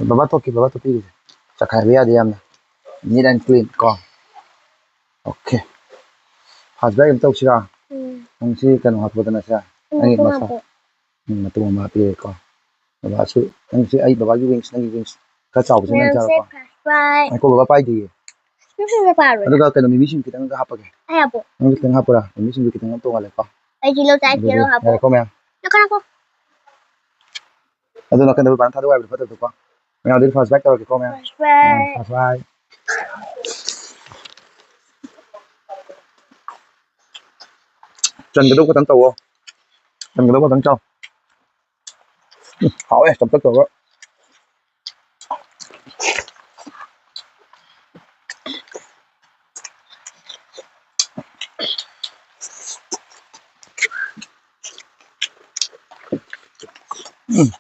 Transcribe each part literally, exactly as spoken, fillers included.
ꯕꯕꯥ ꯊꯣꯛꯀꯦ, ꯕꯕꯥ ꯊꯣꯛꯄꯤꯔꯤꯁꯦ꯫ ꯆꯈꯥꯏꯕ ꯌꯥꯗꯦ ꯌꯥꯝꯅ꯫ Neat and clean ꯀꯣ꯫ Okay꯫ First bite ꯑꯃ ꯇꯧꯁꯤꯔꯥ? ꯎꯝ꯫ ꯅꯪꯁꯤ ꯀꯩꯅꯣ ꯍꯥꯞꯄꯣꯗꯅ ꯁꯦ꯫ ꯎꯝ, ꯅꯪꯒꯤ ꯃꯇꯨꯝ ꯃꯁꯥ-, ꯍꯥꯞꯄꯣ꯫ ꯎꯝ, ꯃꯇꯨꯝ ꯑꯃ ꯍꯥꯞꯄꯤꯔꯦꯀꯣ꯫ ꯕꯕꯥꯁꯨ, ꯅꯪꯁꯤ ꯑꯩ ꯕꯕꯥꯒꯤ wings, ꯅꯪꯒꯤ wings ꯈꯔ ꯆꯥꯎꯕꯁꯤ ꯅꯪ ꯃꯌꯥꯝꯁꯦ ꯆꯥꯔꯣꯀꯣ꯫ First bite꯫ ꯉꯥꯏꯈꯣ, ꯕꯕꯥ ꯄꯥꯏꯗꯤꯌꯦ꯫ ꯅꯪ ꯁꯤꯁꯨ ꯄꯥꯔꯣ꯫ ꯑꯗꯨꯒ ꯀꯩꯅꯣ, ꯃꯤꯃꯤꯁꯤꯡꯁꯨ ꯈꯤꯇꯪꯒ ꯍꯥꯞꯄꯒꯦ꯫ ꯑꯩ ꯍꯥꯞꯄꯣ꯫ ꯅꯪꯁꯨ ꯈꯤꯇꯪ ꯍꯥꯞꯄꯣꯔꯥ? ꯃꯤꯃꯤꯁꯤꯡꯁꯨ ꯈꯤꯇꯪ ꯇꯣꯡꯍꯜꯂꯦꯀꯣ꯫ ꯑꯩꯁꯨ ꯂꯧ ꯆꯥꯁꯤꯔꯣ? ꯑꯗꯨꯗꯤ ꯍꯥꯞꯄꯣ꯫ ꯌꯥꯔꯦꯀꯣ ꯃꯌꯥꯝ꯫ ꯅꯪ ꯈꯔ ꯍꯥꯞꯄꯣ꯫ ꯑꯗꯨ ꯅꯥꯀꯟꯗ ꯕꯕꯥꯅ ꯊꯥꯗꯣꯛꯑꯣ ꯍꯥꯏꯕꯗꯣ ꯐꯠꯇꯕꯗꯣꯀꯣ꯫ ꯃꯌꯥꯝ ꯑꯗꯨꯗꯤ first bite ꯇꯧꯔꯒꯦꯀꯣ ꯃꯌꯥꯝ꯫ First bite꯫ ꯎꯝ, first bite꯫ ꯆꯟꯒꯗꯧ ꯈꯛꯇꯪ ꯇꯧꯋꯣ꯫ ꯆꯟꯒꯗꯧ ꯈꯛꯇꯪ ꯆꯥꯎ꯫ ꯎꯝ, ꯍꯥꯎꯋꯦ, ꯆꯝꯇꯛ ꯇꯧꯔꯒ꯫ ꯎꯝ꯫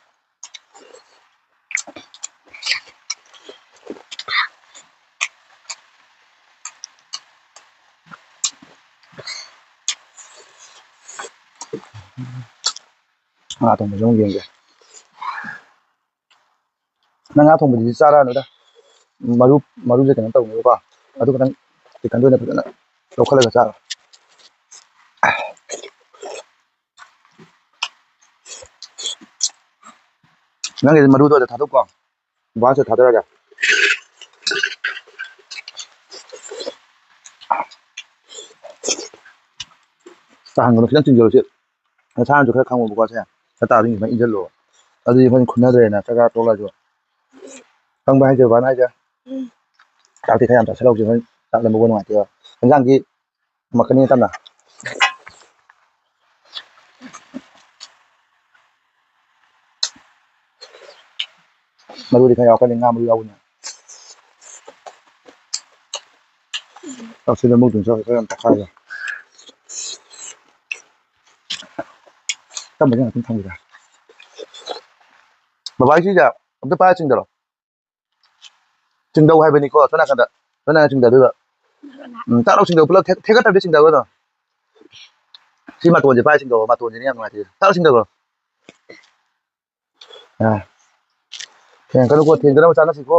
ꯉꯥ ꯊꯣꯡꯕꯁꯦ ꯑꯃꯨꯛ ꯌꯦꯡꯒꯦ꯫ ꯅꯪ ꯉꯥ ꯊꯣꯡꯕꯗꯨꯗꯤ ꯆꯥꯔꯛꯑꯅꯨꯗ꯫ ꯃꯔꯨ, ꯃꯔꯨꯁꯦ ꯀꯩꯅꯣ ꯇꯧꯅꯦꯕꯀꯣ꯫ ꯑꯗꯨ ꯈꯇꯪ chicken ꯗ ꯑꯣꯏꯅ ꯐꯖꯅ ꯂꯧꯈꯠꯂꯒ ꯆꯥꯔꯣ꯫ ꯅꯪꯒꯤꯗꯤ ꯃꯔꯨꯗꯣ ꯑꯗ ꯊꯥꯗꯣꯛꯀꯣ꯫ ꯕꯥꯁꯇ ꯊꯥꯗꯔꯒ꯫ ꯇꯥꯍꯟꯒꯅꯨ, ꯈꯤꯇꯪ ꯆꯤꯡꯖꯤꯜꯂꯨ ꯁꯤ꯫ ꯅꯁꯥꯅꯁꯨ ꯈꯔ ꯈꯪꯉꯣꯕꯀꯣ ꯁꯦ꯫ ꯈꯔ ꯇꯥꯕ ꯃꯤ ꯈꯤꯇꯪ ꯏꯟꯖꯜꯂꯣ꯫ ꯑꯗꯨꯗꯤ ꯍꯣꯔꯦꯟ ꯈꯨꯟꯅꯗ꯭ꯔꯦꯅ ꯆꯥꯛ ꯆꯥ ꯇꯣꯛꯂꯁꯨ꯫ ꯈꯪꯕ ꯍꯥꯏꯁꯦ ꯕꯕꯥꯅ ꯍꯥꯏꯁꯦ꯫ ꯎꯝ꯫ ꯆꯥꯛꯇꯤ ꯈꯔ ꯌꯥꯝ ꯆꯥꯁꯤꯜꯍꯧꯁꯦ ꯍꯣꯔꯦꯟ ꯆꯥꯛ ꯂꯥꯝꯕ ꯅꯨꯡꯉꯥꯏꯇꯦꯕ꯫ ꯏꯟꯖꯥꯡꯗꯤ ꯃꯈꯟ ꯇꯞꯅ꯫ ꯃꯔꯨꯗꯤ ꯈꯔ ꯌꯥꯎꯔꯛꯀꯅꯤ, ꯉꯥ ꯃꯔꯨ ꯌꯥꯎꯕꯅꯤꯅ꯫ ꯆꯥꯛꯁꯤꯗ ꯃꯨꯛꯇꯨꯅ ꯆꯥꯛ ꯈꯔ ꯌꯥꯝ ꯇꯛꯈꯥꯏꯔꯒ꯫ ꯇꯞꯅ ꯉꯥꯛꯇꯪ ꯊꯝꯈꯤꯗ꯫ ꯕꯕꯥ, ꯁꯤꯁꯦ ꯑꯝꯇ ꯄꯥꯏꯔ ꯆꯤꯡꯗꯔꯣ꯫ ꯆꯤꯡꯗꯧ ꯍꯥꯏꯕꯅꯤꯀꯣ, ꯁꯣꯝ ꯅꯥꯀꯟꯗ, ꯁꯣꯝ ꯅꯥꯀꯟꯗ ꯆꯤꯡꯗꯗꯣꯏꯕ꯫ ꯎꯝ, ꯇꯥꯔꯣ, ꯆꯤꯡꯗꯧ ꯄꯨꯂꯞ ꯊꯦ-, ꯊꯦꯛꯀꯠꯇꯕꯗꯤ ꯆꯤꯡꯗꯧꯕꯗꯣ꯫ ꯁꯤ ꯃꯇꯣꯟꯁꯦ ꯄꯥꯏꯔ ꯆꯤꯡꯗꯧꯕ, ꯃꯇꯣꯟꯁꯤꯅ ꯌꯥꯝ ꯅꯨꯡꯉꯥꯏꯇꯦ꯫ ꯇꯥꯔꯣ, ꯆꯤꯡꯗꯧꯔꯣ꯫ ꯑꯥ꯫ ꯊꯦꯡꯒꯅꯨꯀꯣ, ꯊꯦꯡꯗꯅꯕ ꯆꯥꯅꯁꯤꯀꯣ꯫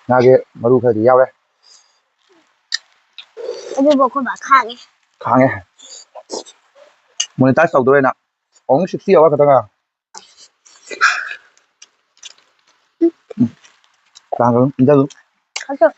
ꯉꯥꯒꯤ ꯃꯔꯨ ꯈꯔꯗꯤ ꯌꯥꯎꯔꯦ꯫ ꯑꯗꯨꯕꯨ ꯑꯩꯈꯣꯏ ꯕꯥ ꯈꯥꯡꯉꯦ꯫ ꯈꯥꯡꯉꯦ꯫ Monetize ꯇꯧꯗꯣꯔꯦꯅ꯫ Only sixty hour ꯈꯛꯇ ꯉꯥꯏꯔꯦ꯫ ꯎꯝ꯫ ꯈꯥꯡꯒꯅꯨ, ꯏꯟꯖꯜꯂꯨ꯫ ꯈꯥꯡꯖꯧ꯫